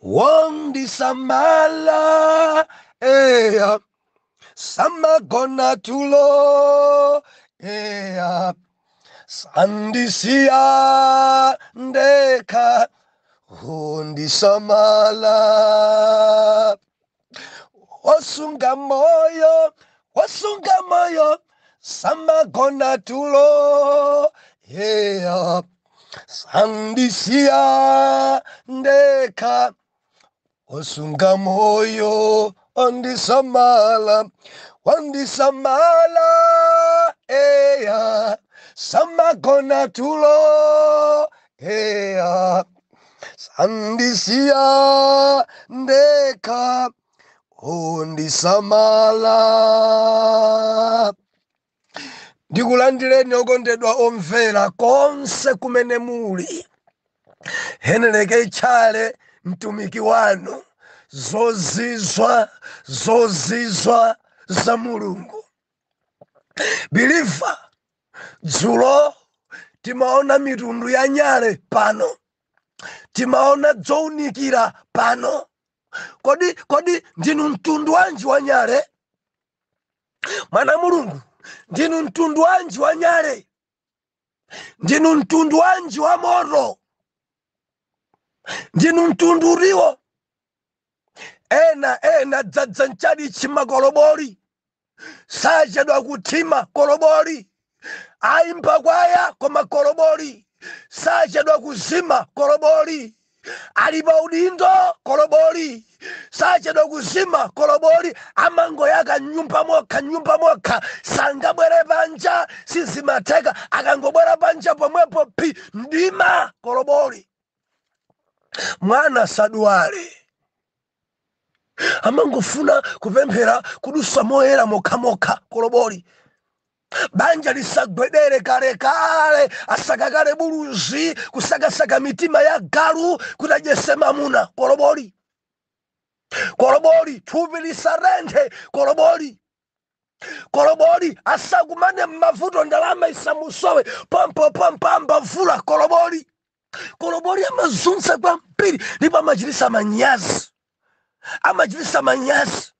Wondisamala, eya, samagona tulo, eya, sandisiya ndekha, wondisamala, wasunga moyo, wasunga moyo, samagona tulo, eya, sandisiya ndekha, wasunga moyo, wandisamala, wandisamala, eya, samagona tulo, eya, sandisiya ndekha, wandisamala. Ndikulandireni okondedwa omvera konse kumene muli. Heneleke Tchale mtumiki wanu, zozizwa, zozizwa za Mulungu. Believer, dzulo timaona mitundu ya nyale pano, timaona zowunikira pano. Kodi ndinu mtundu wanji wa nyale? Mwana Mulungu, ndinu mtundu wanji wa nyale? Ndinu mtundu wanji wa moto? Ndinu mtundu uriwo? Ena dzadza mchalichi makoloboli, sachedwa kuthima koloboli, ayimba kwaya koma koloboli, sachedwa kuzima koloboli, ali pa udindo koloboli, sachedwa kuzima koloboli, amangoyaka nyumba mokha, nyumba mokha, sangabwere panja, sizimatheka, akangobwera panja pomwepo phi mdima koloboli. Mwana sadwale, amangofuna kupemphera kudusa moyera mokhamokha koloboli. Banja lisagwedere kalekale, asakakale buluzi kusakasaka mitima ya galu kuti adyese mamuna koloboli. Koloboli, thupi lisarenthe koloboli. Koloboli, asakumane mmavuto, ndalama isamusowe, pompo pompo ambavula koloboli. Koloboli amazunza kwambiri ndipo amachitisa manyazi, amachitisa manyazi.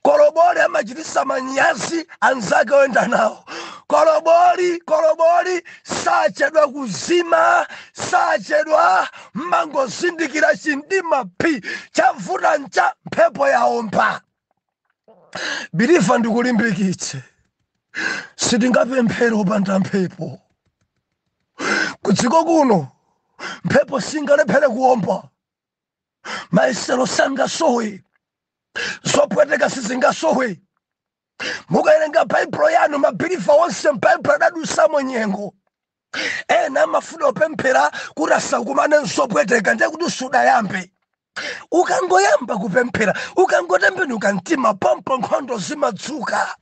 Koloboli amachitisa manyazi anzake oyenda nawo. Koloboli, koloboli sachedwa kuzima, sachedwa, mangozindikira chindima phi, chavuta ncha mphepo yaomba. Believer, ndikulimbikitse, sitingapemphere opanda mphepo. Kudziko kuno mphepo singalephere kuomba, mayesero sangasowe, zopweteka sizingasowe. Mukawerenga Baibulo yanu, ma believer onse m'Baibulo adadusamo nyengo. Ena amafuna kupemphera kuti asakumane nzopweteka, ndiye kuti sudayambe. Ukangoyamba kupemphera, ukangotembenuka mtima, pompo nkhondo zimadzuka.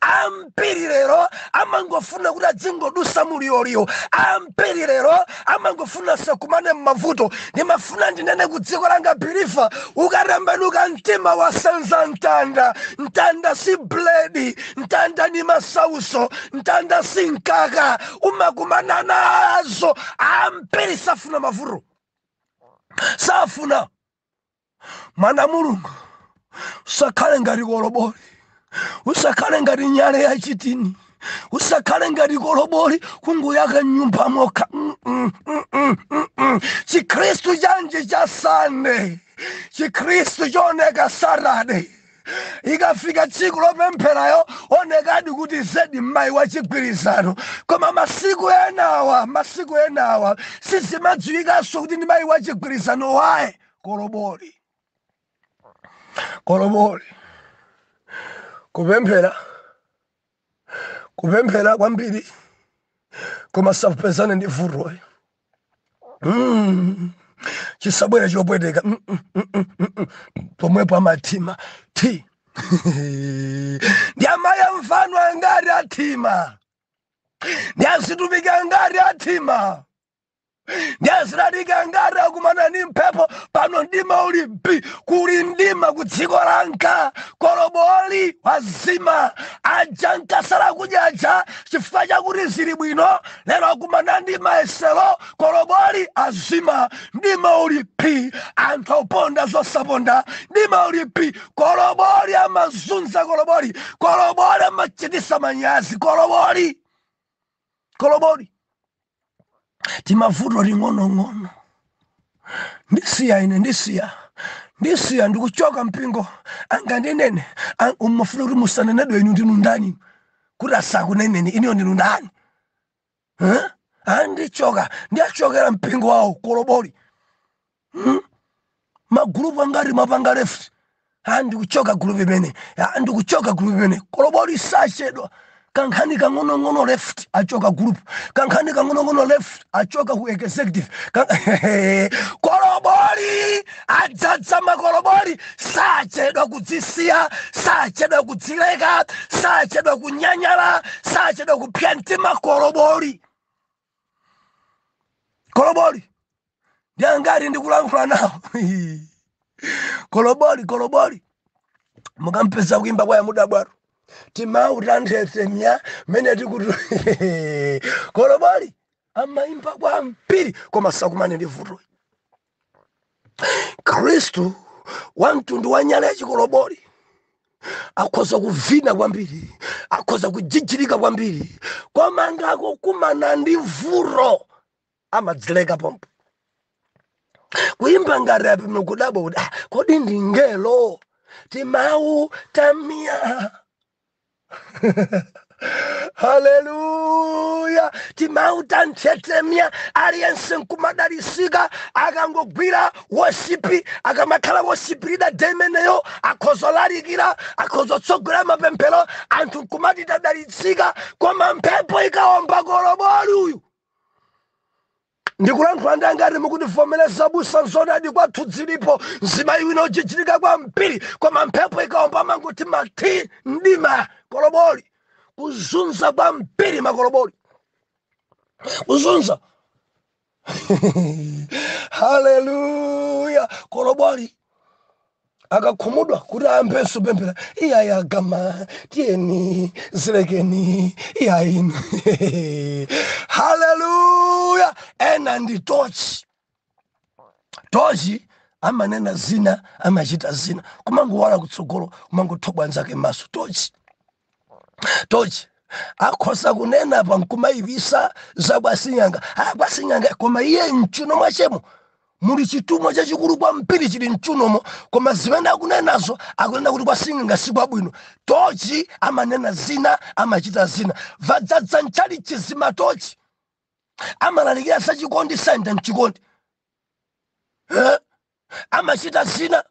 Ambiri lero amangofuna kuti adzingodusa muliyoliyo, ambiri lero amangofuna asakumane mmavuto. Ndimafuna ndinene ku dziko langa, believer, ukatembenuka mtima wasenza mtanda. Mtanda si buledi, mtanda ni masauso, mtanda si mkaka, umakumana nazo. Ambiri safuna mavuto, safuna. Mwana Mulungu, usakhale ngati koloboli, usakhale ngati nyale yachitini, usakhale ngati koloboli kungoyaka nyumba mokha. Chikhristu chanji cha Sande, chikhristu chooneka Saturday, ikafika tsiku lopempherayo onekadi kuti zedi mayi wa chigwirizano. Koma masiku enawa, masiku enawa sizimadziwikanso kuti ndi mayi wa chigwirizano waye. Koloboli, koloboli, kupemphera, kupemphera kwambiri koma sapezane ndi vuto. Chisabwere chopweteka, pomwepo amathima thi. Ndi amayi amfano angati athima, ndi azitumiki angati athima, ndi azilaliki angati akumana ni mphepo pano. Pano mdima uli bi, kuli mdima ku dziko langa. Koloboli wazima, aja nkasala kudya chifukwa chakuti zili bwino, lero akumana ndi mayesero. Koloboli azima, mdima uli pi, anthu auponda zosaponda, mdima uli pi. Koloboli amazunza, koloboli, koloboli amachitisa manyazi, koloboli, koloboli. Timavuto ling'onong'ono, ndisiya ine, ndisiya, ndisiya, ndikuchoka mpingo, angandinene. Umafuna kuti musanenedwe? Inu ndinu ndani kuti asakuneneni? Iniyo ndinu ndani? Eh? Andichoka, ndiyachokera mpingo wawo. Koloboli, Magulupu angati mapanga left? Andikuchoka gulupu imene, andikuchoka gulupu imene. Koloboli sachedwa. Kankhani kang'onong'ono, left, achoka group. Kankhani kang'onong'ono, left, achoka ku executive. Koloboli adzadza makoloboli, sachedwa kudzisiya, sachedwa kudzileka, sachedwa kunyanyala, sachedwa kupya mtima. Koloboli, koloboli. Ndiangati ndikulankhula nawo? Koloboli, koloboli. Mukampeza kuimba kwaya, mudabwatu timau tanthetemya mene tikuti koloboli amaimba kwambiri, koma sakumane ndi vuto. Khristu wa mtundu wa nyale yachikoloboli akhoza kuvina kwambiri, akhoza kujijirika kwambiri, koma ngakukumana ndi vuto amadzileka pompo. Kuimba ngati apime, kudabwa kuti, "Ah, kodi ndi ngelo?" Timawu tamia, haleluya, timawu tanthetemya, aliyense nkumadalisika. Akangogwira worship, akamakhala worship leader demeneyo, akhoza lalikira, akhoza tsogolera mapemphero, anthu nkumati tadalitsika. Koma mphepo ikaomba, koloboli uyu. Ndikulankhula ndi angati mukutivomereza? Busa, nzonadi, kwathu dzilipo mzimayi wina uchichitika kwambiri, koma mphepo ikaomba manguti mati mdima. Koloboli kuzunza kwambiri, makoloboli kuzunza. Haleluya. Koloboli akakhumudwa kuti ayambenso pemphera, iyayi, agama tiyeni, zilekeni, iyayini. Haleluya. Ena ndi tochi. Tochi amanena zina, amachita zina, kumangowala kutsogolo, kumangothobwa nzake maso. Tochi, tochi akhoza kunena pa nkumayipisa za kwasinyanga, akwasinyanga, koma iye mchuno mwachemo muli chitumwa chachikulu kwambiri, chili mchunomo, koma zimene akunenazo, akunena kuti kwasing'anga sikwabwino. Tochi amanena zina, amachita zina. Vadzadza mchalichi zimatochi. Amalalikira zachikondi, sayenda mchikondi. Eh? Amachita zina,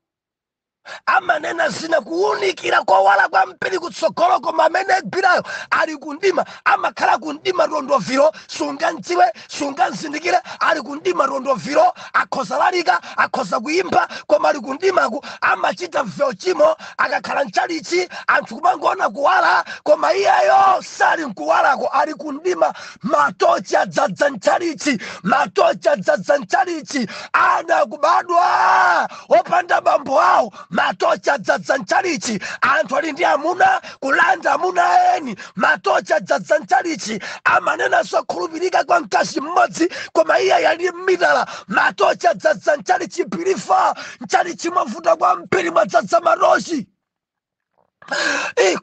amanena zina. Kuwunikira kowala kwambiri kutsogolo, koma amene agwirayo ali kundima, amakhala kundima. Tondoviro sungamdziwe, sungamzindikire, ali kundima. Tondoviro akhoza lalika, akhoza kuyimba, koma ali kundimaku, amachita vyochimo. Akakhala mchalichi, anthu kumangoona kuwala, koma iyeyo sali mkuwalako, ali kundima. Matochi adzadza mchalichi, matochi adzadza mchalichi. Ana akubadwa opanda bambo awo, matochi adzadza mchalichi. Anthu ali ndi amuna, kulanda amuna eni, matochi adzadza mchalichi. Amanena zokhulupirika kwa mkazi mmodzi, koma iye yali m'mitala. Matochi adzadza mchalichi. Pilifa mchalichi mwavuta kwambiri, mwadzadza matochi.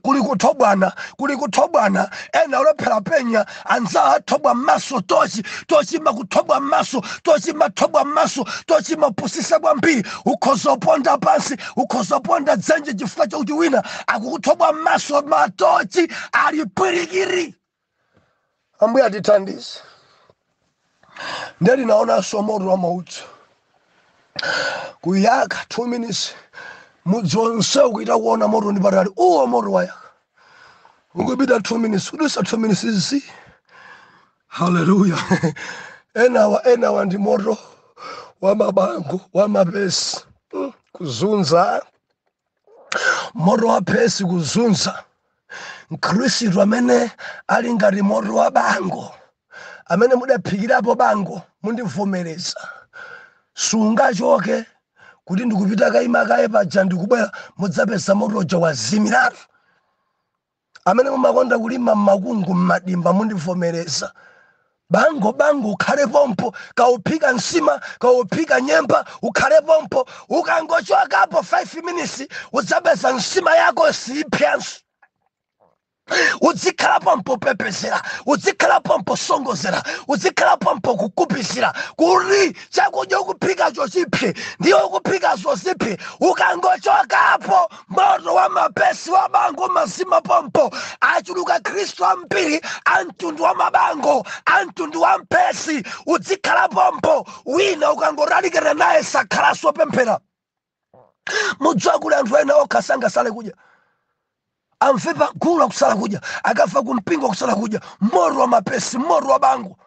Kuli kuthobwana, kuli kuthobwana. Ena olephera penya, anzawo athobwa m'maso. Tochi, tochi makuthobwa m'maso, tochi mathobwa m'maso, tochi mapusisa kwambiri. Ukhoza uponda pansi, ukhoza uponda dzenje chifukwa chakuti wina akukuthobwa m'maso. Matochi ali pwirikiri. Ambuye atithandize. Ndeli naonanso moto wa mautsi kuyaka 2 minutes, mudzi wonse ukuita kuona moto ndi patali uwo. Moto wayaka, ukupita 2 minutes, kudusa 2 minutes zi. Haleluya. Enawa, enawa ndi moto wa mabango, wa mapesi. Kuzunza, moto wa phesi kuzunza. Mkhristu amene ali ngati moto wa bango, amene mudaphikirapo bango, mundivomereza, sungachoke. Kuti ndikupita kayima kaye paja, ndikubwera, mudzapeza moto uja wazimiratu. Amene mumakonda kulima mmakungu, mmadimba, mundivomereza. Bango, bango, ukhale pompo. Kauphika nsima, kauphika nyemba, ukhale pompo. Ukangochokapo 5 minutes, udzapeza nsima yako siipyanso. Uzikhala pompo pepesera, uzikhala pompo songozera, uzikhala pompo kukupizira kuti chakudya ukuphikacho chipye, ndiye ukuphikazo zipye. Ukangochokapo, moto wa mapesi wa bango mazima pompo. Achuluka Khristu ambiri a mtundu wa mabango, a mtundu wa mpesi. Uzikhala pompo. Wina ukangotalikana naye, sakhalaso pemphera. Mudziwa kuli anthu ena okha sangasale kudya, amve pagulu akusala kudya, akafa kumpingo akusala kudya. Moto wa mapesi, moto wa bango,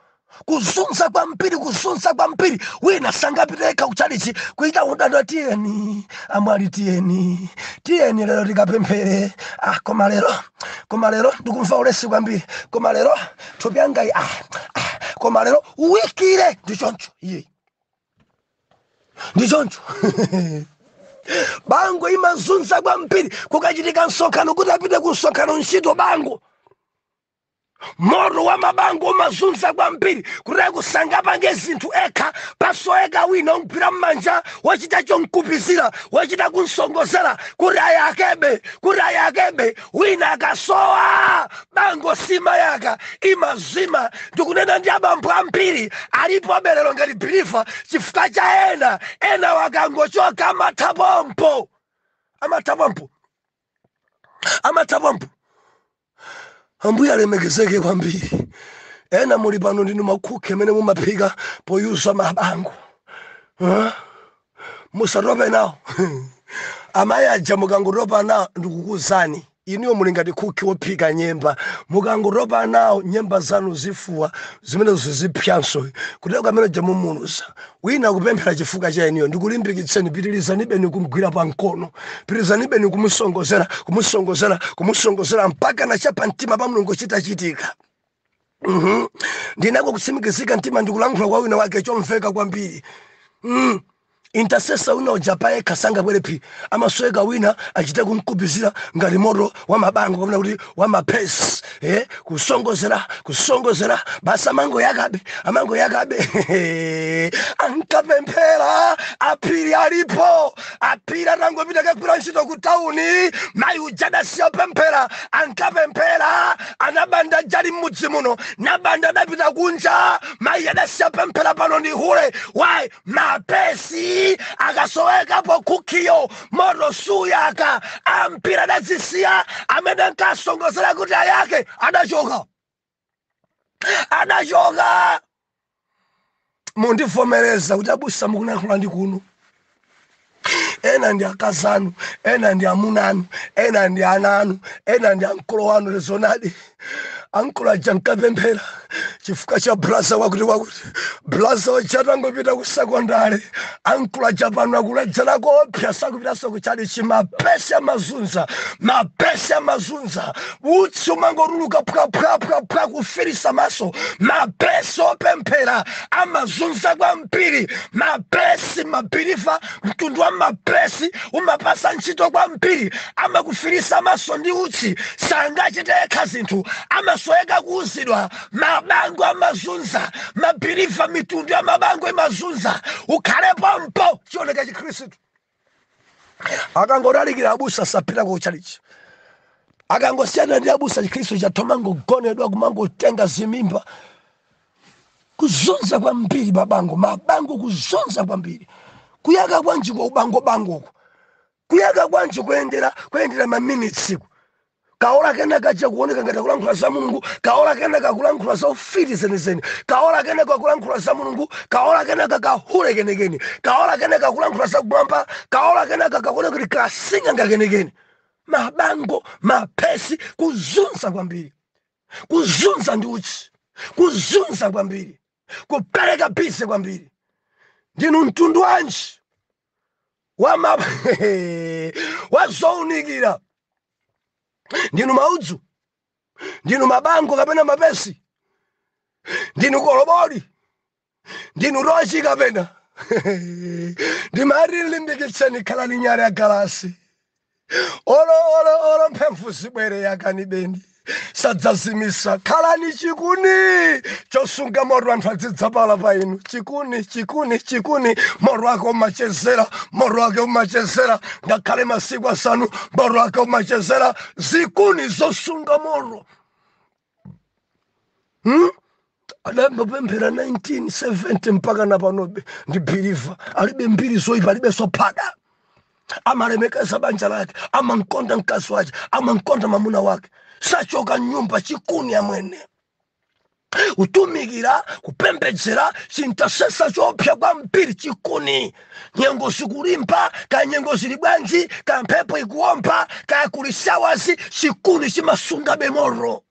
kuzunza kwambiri, kuzunza kwambiri. Wina sangapite yekha kuchalichi, kuita udando: "Tiyeni amwali, tiyeni, tiyeni lero tikapemphere." "Ah, koma lero, koma lero ndikumva ulesi kwambiri, koma lero thupi yangayi, ah, ah, koma lero." Wikire ndi choncho, iye ndi choncho. Bango imazunza kwambiri. Kukachitika msonkhano, kuti apite ku msonkhano ntchito, bango, moto wa mabango umazunza kwambiri, kuti kusangapange zinthu ekha, pasoeka wina ongwira mmanja, wachita chonkupizira, wachita kunsongozera kuti ayakebe, kuti ayakebe. Wina akasowa, bango simayaka, imazima. Ndikunena ndi abambo ambiri alipo abelero ngati believer chifukwa cha ena. Ena wakangochoka, amathapompo, amathapompo, amathapompo. Ambuye alemekezeke kwambiri. Ena muli pano ndinu makhukhe amene mumaphika poyuza mabango. Huh? Musatope nawo amayi aja. Mukangotopa nawo, ndikukuzani inuyo, muli ngati khukhi wophika nyemba. Mukangotopa nawo, nyemba zanu zifuwa, zimenezo zipyanso kuteko amene jamumuluza. Wina kupemphera chifukwa cha inuyo. Ndikulimbikitseni, pitirizanibeni kumgwira pa mkono, pitirizanibeni kumusongozera, kumusongozera, kumusongozera mpaka na chapa mtima pa Mulungu chitachitika. Ndinako kutsimikizika mtima, ndikulankhula kwa wina wake chomveka kwambiri. Intercessor wina uja payekha sangabwere phi, amasweka wina achite kumkupizira ngati moto wa mabango kapena kuti wa mapesi, kusongozera, kusongozera basi. Amango yakabe, amango yakabe. Ankapemphera aphiri alipo, aphiri atangopita kagwira ntchito ku tauni, mayi uja adasiya pemphera. Ankapemphera anabanda jali mmudzi muno, nabanda adapita kunja, mayi adasiya pemphera. Pano ndi hule. Why? Mapesi akasowekapo, kukhiyo moto suyaka. Ampira adazisiya, amene ankasongozera kuti ayake adachoka, adachoka. Mundivomereza kuti abusa mukulankhula ndi kuno. Ena ndi akazanu, ena ndi amunanu, ena ndi ana anu, ena ndi ankolo wanu. Lezonadi ankolo aja nkapemphera chifukwa cha brother wakuti wakuti. Brother waja atangopita ku sekondari, ankolo aja pano akuledzera kopsa, sakupitanso kuchalichi. Mapesi amazunza, mapesi amazunza. Utsi umangotuluka phwaphwaphwaphwa, kufirisa maso. Mapesi opemphera amazunza kwambiri. Mapesi, ma believer, mtundu wa mapesi umapasa ntchito kwambiri. Amakufirisa maso ndi utsi, sangachite yekha zinthu, amasweka kuuzidwa. Mabango amazunza ma believer, mitundu ya mabango imazunza. Ukhale pompo, chioneka Chikhristu. Akangotalikira abusa, sapita kuchalichi. Akangosiyana ndi abusa, Chikhristu chathomangogonedwa, kumangotenga zimimba. Kuzunza kwambiri mabango, mabango kuzunza kwambiri. Kuyaka kwanji kwa ubango-bangoko? Kuyaka kwanji kuyendera, kuyendera ma minutes? Kaola kena kaja kuoneka ngati akulankhula za Mulungu, kaola kena kakulankhula za ufiti zenizeni, kaola kena kakulankhula za Mulungu, kaola kena kakahule kenekene, kaola kena kakulankhula za kumwamba, kaola kena kakakuoneka kuti kasing'anga kenekene. Mabango, mapesi, kuzunza kwambiri, kuzunza ndi utsi, kuzunza kwambiri, kupereka busy kwambiri. Ndinu mtundu wanji wa wazounikira? Ndinu maudzu, ndinu mabango kapena mapesi? Ndinu koloboli, ndinu tochi kapena Ndimati limbikitseni, khalani nyale ya galasi. Olo olo olo mphemvu zibwere, yakani beni, sadzazimisa. Khalani chikuni chosunga moto, anthu azidzapala pa inu. Chikuni, chikuni, chikuni, moto wake umachezera, moto wake umachezera ngakhale masiku 5, moto wake umachezera. Zikuni zosunga moto. Adambapemphera 1970 mpaka napanobe ndi believer, alibe mbiri zoyipa, alibe sophada, amalemekeza banja lake, amankonda mkazi wake, amankonda mamuna wake, sachoka nyumba. Chikuni amwene, kutumikira, kupembedzera, chi intercessor chopsa kwambiri. Chikuni, nyengo zikulimba ka, nyengo zili bwanji ka, mphepo ikuomba ka, kuli showers, chikuni chimasungabe moto.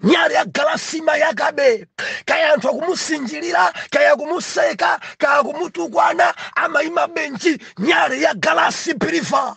Nyale ya galasi mayakabe, kaya anthu akumusinjirira, kaya akumuseka, kaya akumutukwana, amayima benji. Nyale ya galasi, believer.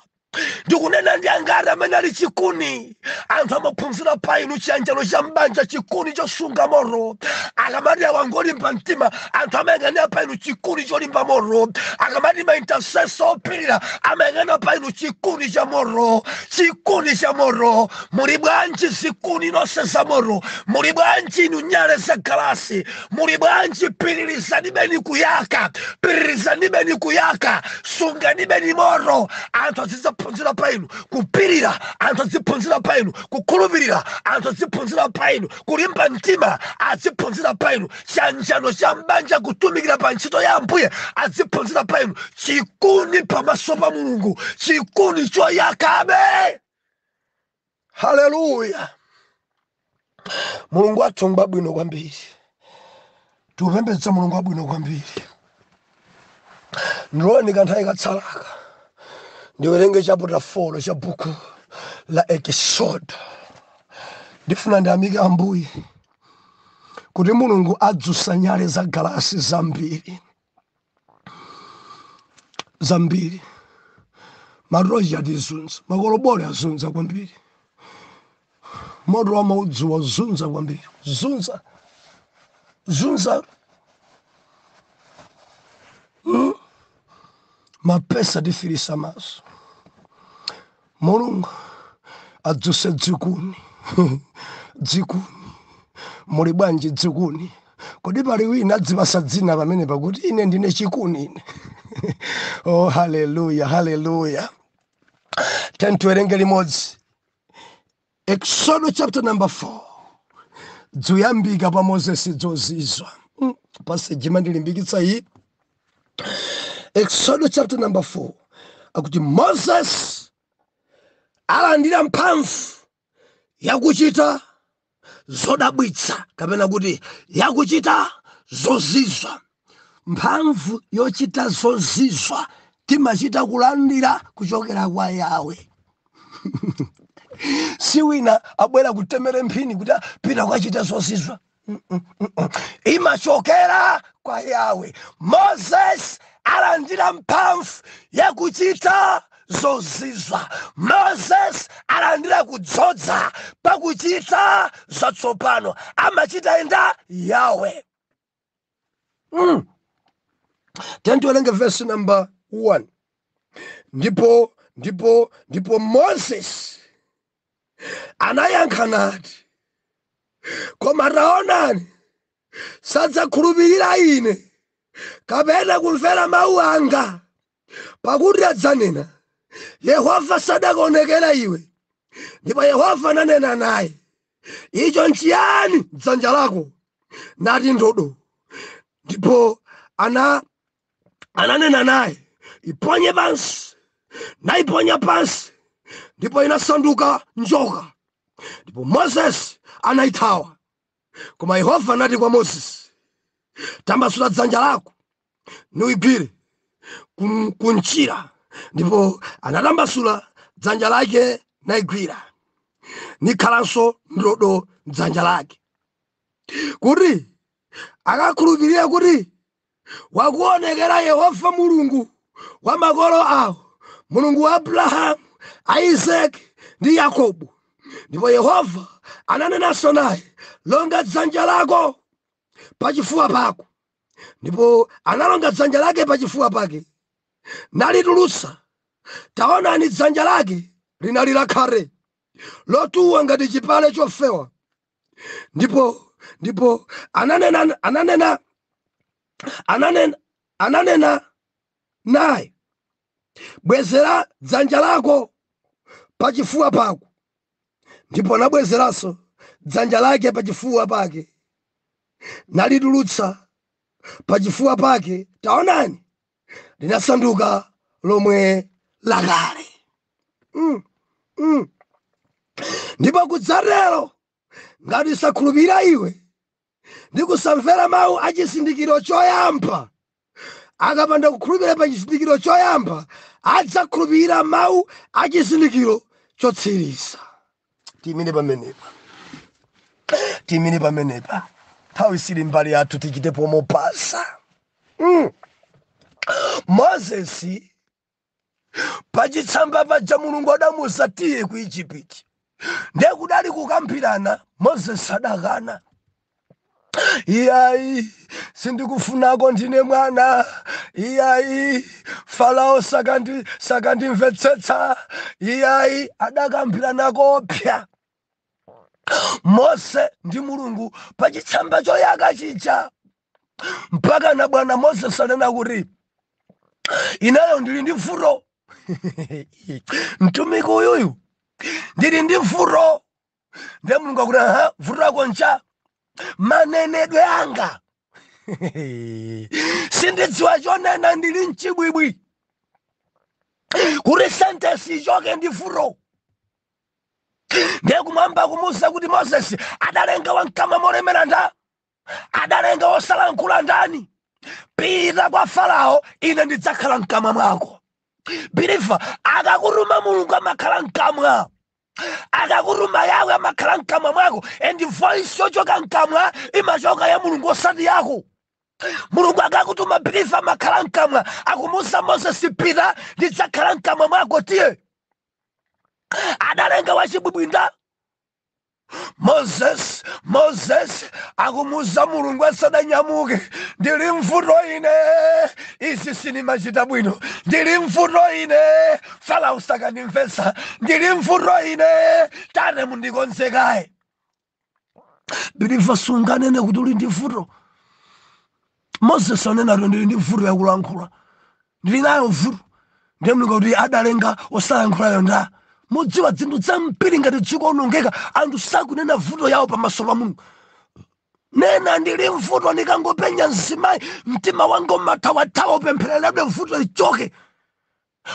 Ndikunena ndi angati amene ali chikuni? Anthu amaphunzira pa inu chiyanjano cha mbanja, chikuni chosunga moto. Akamati awangolimba mtima, anthu amayang'anira pa inu chikuni cholimba moto. Akamati ma intercessor opirira, amayang'anira pa inu chikuni cha moto, chikuni cha moto. Muli bwanji zikuni nonse za moto? Muli bwanji inu nyale za galasi? Muli bwanji? Piririzanibeni kuyaka, piririzanibeni kuyaka, sunganibeni moto. Anthu azidzaphunzira pa inu kupirira, anthu aziphunzira pa inu kukhulupirira, anthu aziphunzira pa inu kulimba mtima, aziphunzira pa inu chiyanjano cha mbanja, kutumikira pa ntchito ya Ambuye, aziphunzira pa inu chikuni pamaso pa Mulungu, chikuni choyakabe. Haleluya! Mulungu wathu ngwabwino kwambiri, tikupembedza Mulungu wabwino kwambiri. Ndiloni kanthawi katsalaka ndiwerenge chapter 4 cha buku la Ekisodo. Ndifuna ndiyamike Ambuye kuti Mulungu adzusa nyale za galasi zambiri zambiri. Matochi atizunza, makolobole azunza kwambiri, moto wa maudzuwa uzunza kwambiri, zunza zunza. Mapesa tifirisa maso. Mulungu adzuse dzikuni, dzikuni. Muli bwanji dzikuni? Kodi pali wina adzipasa dzina pamene pakuti ine ndine chikuni ine? Oh, haleluya, haleluya! Tiwerenge limodzi Exodo chapter number 4, dzuyambika pa Moses dzozizwa. Passage imandilimbikitsa iyi. Exodo chapter number 4 akuti Moses alandira mphamvu yakuchita zodabwitsa, kapena kuti yakuchita zozizwa. Mphamvu yochita zozizwa timachita kulandira kuchokera kwa Yawe. Si wina abwera kutemere mphini kuti pita kwachita zozizwa. Imachokera kwa Yawe. Moses alandira mphamvu yakuchita zozizwa. Moses alandira kudzodza pakuchita zatsopano. Amachita enda Yawe. Tiwerenge verse number 1. Ndipo Moses anayankha nati, "Koma taonani, sadzakhulupirira ine kapena kumvera mawu anga, pakuti adzanena, 'Yehova sadakuonekera iwe.' Ndipo Yehova ananena naye, 'Icho nchiyani dzanja lako?' Nati, 'Ndodo.' Ndipo ananena naye, 'Iponye pansi.' Nayiponya pansi, ndipo inasanduka njoka, ndipo Moses anayithawa. Koma Yehova anati kwa Moses, 'Tambasula dzanja lako niuyigwire kumchira.' Ndipo anatambasula dzanja lake nayigwira, nikhalanso ndodo mdzanja lake. Kuti akakhulupirira kuti wakuonekera Yehova, Mulungu wa makolo awo, Mulungu wa Abrahamu, Isaki ndi Yakobo. Ndipo Yehova ananenanso naye, 'Longa dzanja lako pachifuwa pako.' Ndipo analonga dzanja lake pachifuwa pake nalitulutsa, taonani, dzanja lake linali lakhate lotuwa ngati chipale chofewa. Ndipo ananena naye, "Bwezera dzanja lako pachifuwa pako." Ndipo anabwezeranso dzanja lake pachifuwa pake nalitulutsa pachifuwa pake, taonani, linasanduka lomwe lakale. Ndipo kudzatero, ngati sakhulupirira iwe ndi kusamvera mawu a chizindikiro choyamba, akapanda kukhulupirira pa chizindikiro choyamba, adzakhulupirira mawu a chizindikiro chotsiriza. Tiyimire pamenepa, tiyimire pamenepa. Nthawi sili mbali yathu, tichite pomopasa. Mozesi pachitsamba paja Mulungu adamuza, "Tiye ku Igupti." Ndiye kudali kukambirana. Mozesi adakana, "Iyayi, sindikufunako, ndine mwana. Iyayi, Farao sakandimvetsetsa. Iyayi." Adakambirana kopya Mose ndi Mulungu pachitsamba choyaka chija, mpaka na bwana Moses anena kuti, "Ineyo ndili ndi vuto, mtumiki uyuyu ndili ndi vuto." Ndiye Mulungu akuti, "Aha, vuto lako ncha manenedwe anga. Sindidziwa chonena, ndili mchibwibwi kuti sentence ichoke ndi vuto." Ndiye kumwamba kumuwuza kuti, "Moses, adalenga wamkamwa molemera nda? Adalenga wosalankhula ndani? Pita kwa Farao, ine ndidzakhala mkamwa mwako." Believer, akakutuma Mulungu amakhala mkamwa. Akakutuma Yawe amakhala mkamwa mwako, and voice yochoka mkamwa imachoka ya Mulungu, osati yako. Mulungu akakutuma, believer, amakhala mkamwa. Akumuwuza Moses, "Pita, ndidzakhala mkamwa mwako, tiye." Adalenga wachibwibwinda Moses? Moses akumuwuza Mulungu asadanyamuke, "Ndili mvuto ine, izi sinimachita bwino. Ndili mvuto ine, Farao sakandimvetsa. Ndili mvuto ine, tate mundikonzekaye." Believer, sunganene kuti uli ndi vuto. Moses anena kuti, "Ndili ndi vuto yakulankhula, ndili nayo vuto." Ndiye Mulungu kuti, "Adalenga osalankhulayo nda?" Mudziwa zinthu zambiri ngati dziko onongeka, anthu sakunena vuto yawo pamaso pa Mulungu. Nena, "Ndili mvuto, ndikangopenya mzimayi mtima wanga umathawathawa." Upemphereredwe, vuto lichoke.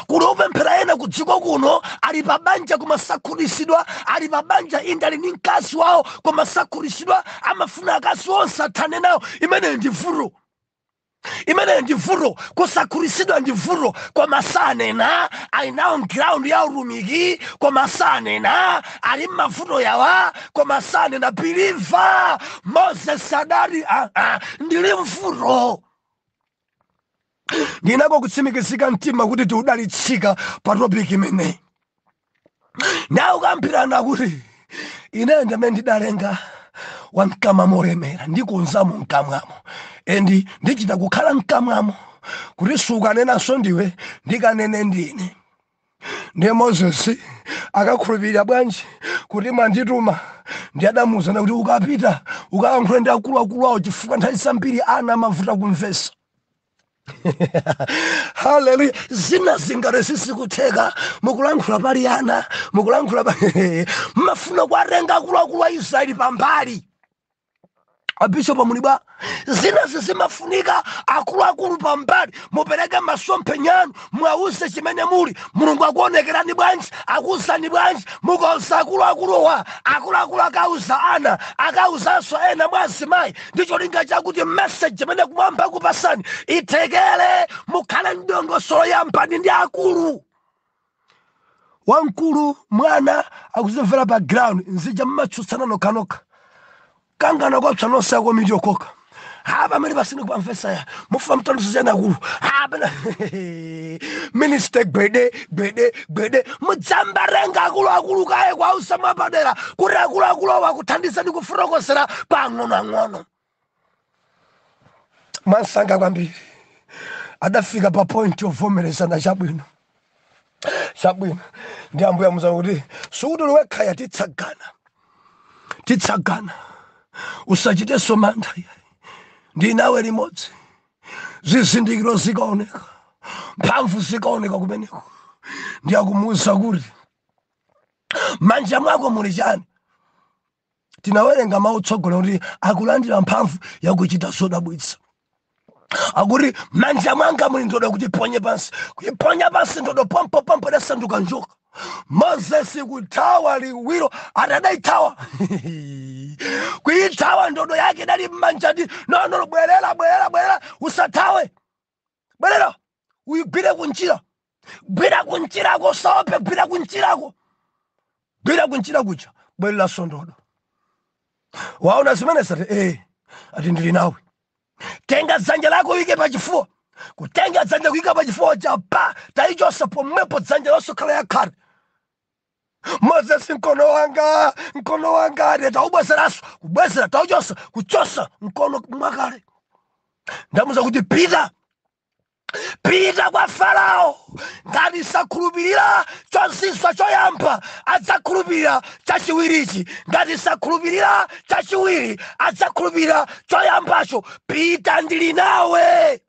Kuli opemphera ena ku dziko kuno ali pa banja koma sakhutitsidwa. Ali pa banja, inde, ali ndi mkazi wawo koma sakhutitsidwa, amafuna akazi onse athane nawo. Imeneyi ndi vuto, imeneyi ndi vuto. Kusakhutitsidwa ndi vuto, koma sanena. Ali nawo ground ya utumiki koma sanena. Ali mmavuto yawa koma sanena. Believer, Moses adati, "Ah, ah, ndili mvuto." Ndinako kutsimikizika mtima kuti tiudalitsika pa topic imeneyi. Nawe kambirana kuti, "Ine ndamene ndidalenga wamkamwa molemera, ndikonzamo mkamwamo and ndichita kukhala mkamwamo kuti sukanenanso ndiwe, ndikanene ndine." Ndiye Moses akakhulupirira bwanji kuti mwandituma? Ndi adamuwuzana kuti, "Ukapita ukayankhule ndi akuluakulu awo," chifukwa nthawi zambiri ana amavuta kumvesa. Haleluya! Zina zingati sizikutheka, mukulankhula pali ana, mukulankhula pa mmafuna kuwatenga akuluakulu a Israeli pambali. Abishopu mulibwa, zina zizimafunika akuluakulu pambali. Mupereke masomphenya anu, mwauze chimene muli, Mulungu akuonekerani bwanji, akuuzani bwanji. Mukauza akuluakuluwa, akuluakulu akauza ana, akauzanso ena mwa azimayi, ndi cholinga chakuti message imene kumwamba kupasani ithekere. Mukhale ndongosolo, yambani ndi akulu. Wamkulu mwana akuzimvera pa ground, nzija mmatsutsana nokhanokha, kangana kwapsa nonse akomiti okoka ha pamene pasine kupamvesa ya mufa mtanduzo akulu ha minister gwede gwede gwede. Mudzambarenga akuluakulu kaye kwausa mwapadera kuti akuluakulu awo akuthandizani kufotokozera pang'onoang'ono. Mwansanga kwambiri adafika pa point yovomerezana. Chabwino, chabwino. Ndi Ambuye amuza kuti sikuti uli titsagana, titsagana, usachitenso mantha, ndi nawe limodzi. Zizindikiro zikaoneka, mphamvu zikaoneka kumeneko, ndi akumuwuza kuti manja mwako muli chani? Tinawerenga mawu tsogolo kuti akulandira mphamvu yakuchita zodabwitsa. Akuti manja mwanga muli ndodo, kuti ponye pansi. Kuiponya pansi ndodo, pompo pompo idasanduka njoka. Mozesi kuthawa liwiro, atadaithawa, kuithawa ndodo yake idali mmanja. Ndi no, no, bwerera, bwerera, bwerera, usathawe, bwerera uyigwire kunjira, gwira kunjirako, usaope, gwira kunjirako, gwira kunjira kuja, bwereraso ndodo. Waona zimene sati ati ndili nawe, tenga dzanja lako uyike pachifuwa. Kutenga dzanja kuyika pachifuwa cha pa taichosa pomwepo, dzanja losokhala yakhale. Mozesi, mkono wanga, mkono wanga! Ati taubwezeraso, kubwezera, tauchosa, kuchosa mkono mwakale. Ndamuza kuti pita, pita kwa Farao. Ngati sakhulupirira chozizwa choyamba, adzakhulupirira chachiwirichi. Ngati sakhulupirira chachiwiri, adzakhulupirira choyambacho. Pita, ndili nawe.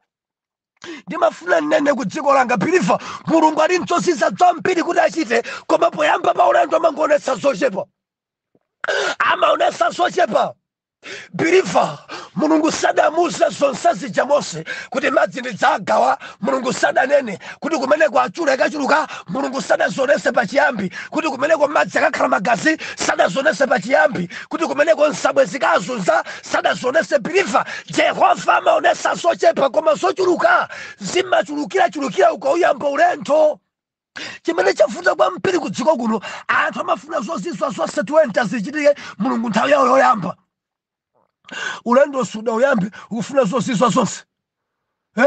Ndimafuna nnene ku dziko langa, believer, Mulungu ali nzozizwa zambiri kuti achite, koma poyamba pa ulendo amangoonetsa zochepa, amaonetsa zochepa. Believer, Mulungu sadamuze zonse zija Mose kuti madzi ndidzagawa. Mulungu sadanene kuti kumeneko achule akachuluka. Mulungu sadazionese pachiyambi kuti kumeneko madzi akakhala magazi. Sadazionese pachiyambi kuti kumeneko nsabwe zikazunza. Sadazionese. Believer, Jehova amaonesa zochepa, koma zochuluka zimachulukirachulukira ukauyamba ulendo. Chimene chavuta kwambiri ku dziko kuno, anthu amafuna zozizwa zonse 20 zichitike Mulungu nthawi yawo yoyamba. Ulendo suda uyambe, ukufuna zozizwa zonse, eh?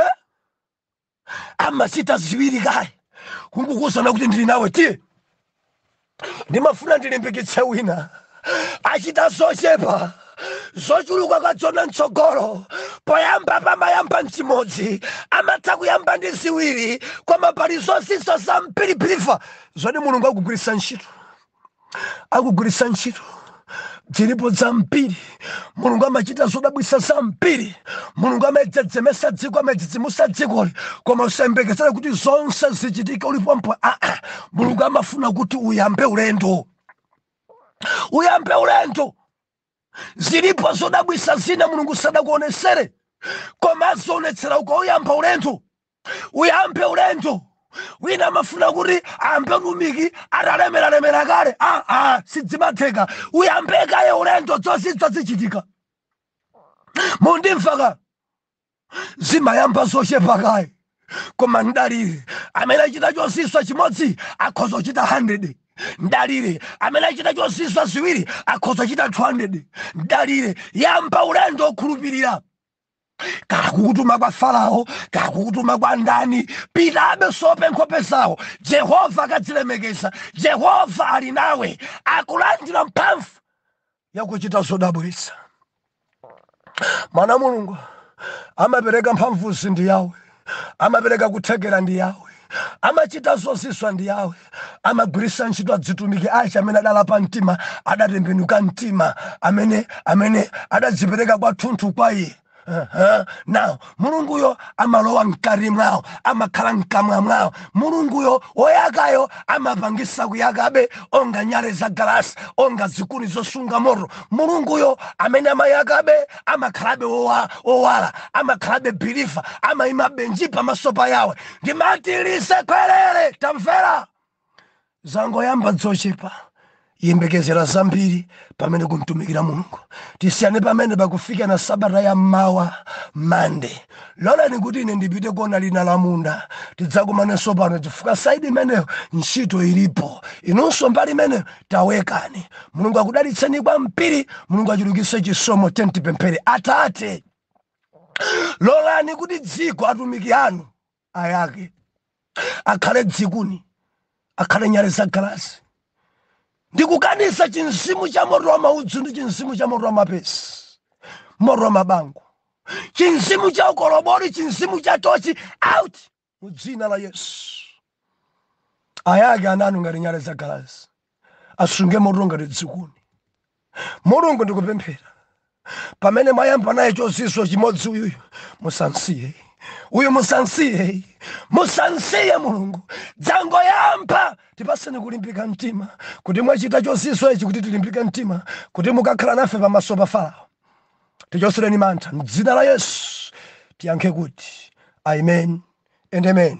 Amachita ziwiri kaye, kungukuuzana kuti ndili nawe, tiye. Ndimafuna ndilimbikitse wina achita zochepa, zochuluka kadzona mtsogolo. Poyamba pamayamba mchimodzi, amatha kuyamba ndi ziwiri, koma pali zozizwa zambiri, believer, zoti Mulungu akugwiritsa ntchito, akugwiritsa ntchito. Zilipo zambiri. Mulungu amachita zodabwitsa zambiri. Mulungu amadzedzemesa dziko, amadzidzimusa dzikoli, koma usayembekezere kuti zonse zichitike ulipompo. Aa, Mulungu amafuna kuti uyambe ulendo, uyambe ulendo. Zilipo zodabwitsa zina Mulungu sadakuonesere, koma azionetsera ukauyamba ulendo. Uyambe ulendo. Wina amafuna kuti ayambe utumiki atalemeralemera kale. Aa, sidzimatheka. Uyambe kaye ulendo, zozizwa zichitika. Mundimva? Zimayamba zochepa kaye, koma ndalire amene achita chozizwa chimodzi akhoza kuchita 100. Ndalire amene achita chozizwa ziwiri akhoza kuchita 200. Ndalire, yamba ulendo okhulupirira. Kakukutuma kwa Farao, kakukutuma kwa ndani, pitabe, sope nkhope zawo. Jehova akadzilemekeza. Jehova ali nawe. Akulandira mphamvu yakuchita zodabwitsa. Mwana, Mulungu amapereka mphamvuzi ndi yawe, amapereka kuthekera ndi yawe, amachita zozizwa ndi yawe, amagwiritsa ntchito adzitumiki ace amene adalapa mtima, adatembenuka mtima, amene adadzipereka kwathunthu kwa iye. Now Mulunguyo amalowa mkati mwawo, amakhala mkamwa mwawo. Mulunguyo woyakayo amapangisa kuyakabe onga nyale za galasi, onga zikuni zosunga moto. Mulunguyo amene amayakabe amakhalabe owala, amakhalabe. Believer, amayima benji pamaso pa Yawe. Ndimati lisekwerere, tamvera, zangoyamba zochepa, yembekezera zambiri pamene kumtumikira Mulungu. Tisiyane pamene pakufika na sabata ya mmawa, Mande. Lolani kuti ine ndipite kuona lina la munda. Tidzakumanenso pano, chifukwa side imeneyo ntchito ilipo, inunso mbali imeneyo tawekani. Mulungu akudalitseni kwambiri. Mulungu achulukitse chisomo. Tentipemphere. Atate, lolani kuti dziko atumiki anu ayake, akhale dzikuni, akhale nyale za galasi, ndikukaniza chinzimu cha moto wa maudzu ndi chinzimu cha moto wa mapesi, moto wa mabango. Chinzimu cha ukoloboli, chinzimu cha tochi, out mu dzina la Yesu. Ayake ananu ngati nyale za galasi, asunge moto ngati dzikuni. Mulungu, ndikupemphera, pamene mwayamba naye chozizwa chimodzi uyuyu, musansiye uyu, musansiye, musansiye. Mulungu, dzangoyamba, tipaseni kulimbika mtima kuti mwachita chozizwa ichi, kuti tilimbike mtima kuti mukakhala nafe pamaso pa Farao. Tichosereni mantha mdzina la Yesu. Tiyankhe kuti amen and amen.